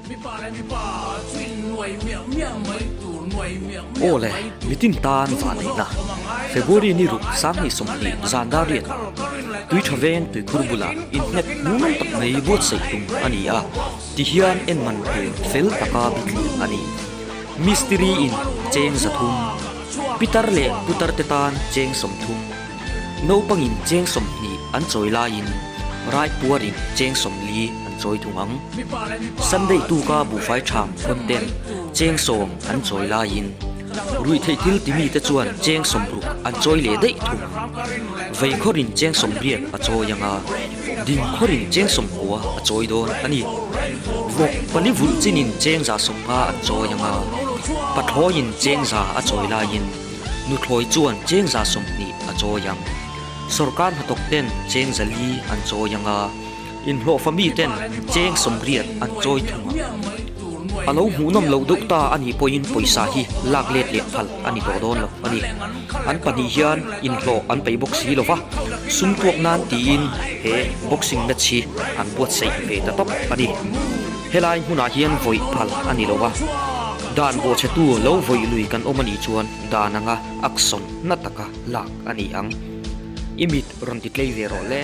Aw le, mitin tan vanneihna February ni ruk 2020 zan dar riat ah tui tha veng tuikhur bulah inhnek hmuhnawm tak mai buatsaih tum a ni a, tihian en man tur fel taka bithliah a ni. Mistiri in cheng 300, pitar leh putar te tan cheng 30, naupangin cheng 20 an chawi laiin raipuarin cheng 40 an chawi thung ang. Sunday tuka buhfai ṭham khawn ten cheng 10 an chawi laiin ruihtheih thil timi te chuan cheng 60 an chawi leh daih thung ang. Veikhawrin cheng 80 a chawi ang a, dingkhawrin cheng 90 a chawi dawn a ni. Vawk pali vulh chinin cheng 150 an chawi ang a, pathlawiin cheng 100 a chawi laiin nuthlawi chuan cheng 120 a chawi ang. Sorkar hnathawk ten cheng 400 an chawi ang a, inhlawhfa mi ten cheng 80 an chawi thung ang. A lo hmuhnawm loh deuh ta a nih pawhin pawisa hi lak let leh phal a ni tawh dawn lo a ni. An pahnih hian inhlawh an peih bawk si lo va, sum tuak nan tiin he boxing match hi an buatsaih ve ta tawp a ni. Helai hmunah hian vawih phal a ni lo va, dan bawhchhetu lo vawih lui kan awm a nih chuan dan anga action na taka lak a ni ang. I mit rawn ti tlei ve rawh le.